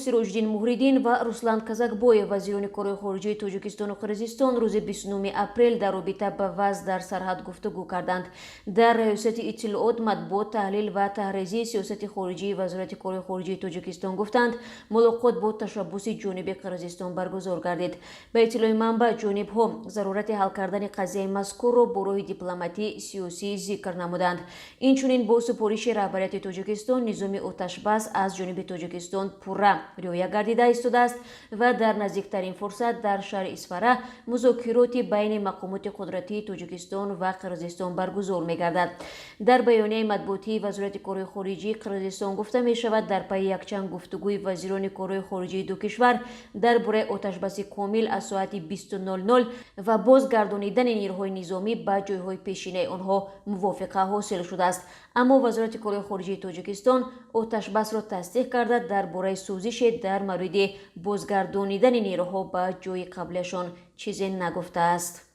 Сироҷиддин Муҳриддин ва Руслан Казакбоев, вазирони корҳои хориҷии Тоҷикистону Қирғизистон, рӯзи 29 апрел дар робита ба вазъ дар сарҳад гуфтугӯ карданд. Дар Раёсати иттилоот, матбуот, таҳлил ва таҳризии сиёсати хориҷии Вазорати корҳои хориҷии Тоҷикистон гуфтанд, мулоқот бо ташаббуси ҷониби Қирғизистон баргузор гардид. Ба иттилои манбаъ, ҷонибҳо зарурати ҳал кардани қазияи мазкурро бо роҳи дипломатӣ, сиёсӣ зикр намуданд. Инчунин бо супориши роҳбарияти Тоҷикистон низоми оташбас аз ҷониби Тоҷикистон пурра риоя гардида истодааст ва дар наздиктарин фурсат дар шаҳри Исфара музокироти байни мақомоти қудратии Тоҷикистон ва Қирғизистон баргузор мегардад. Дар баёнияи матбуотии Вазорати корҳои хориҷии Қирғизистон гуфта мешавад, дар пайи якчанд гуфтугӯи вазирони корҳои хориҷии ду кишвар дар бораи оташбаси комил аз соати 20:00 ва бозгардонидани нерӯҳои низомӣ ба ҷойҳои пешинаи онҳо мувофиқа ҳосил шудааст. Аммо Вазорати корҳои хориҷии Тоҷикистон оташбасро тасдиқ карда, дар бораи созише дар мавриди бозгардонидани нерӯҳо ба ҷои қаблиашон чизе нагуфтааст.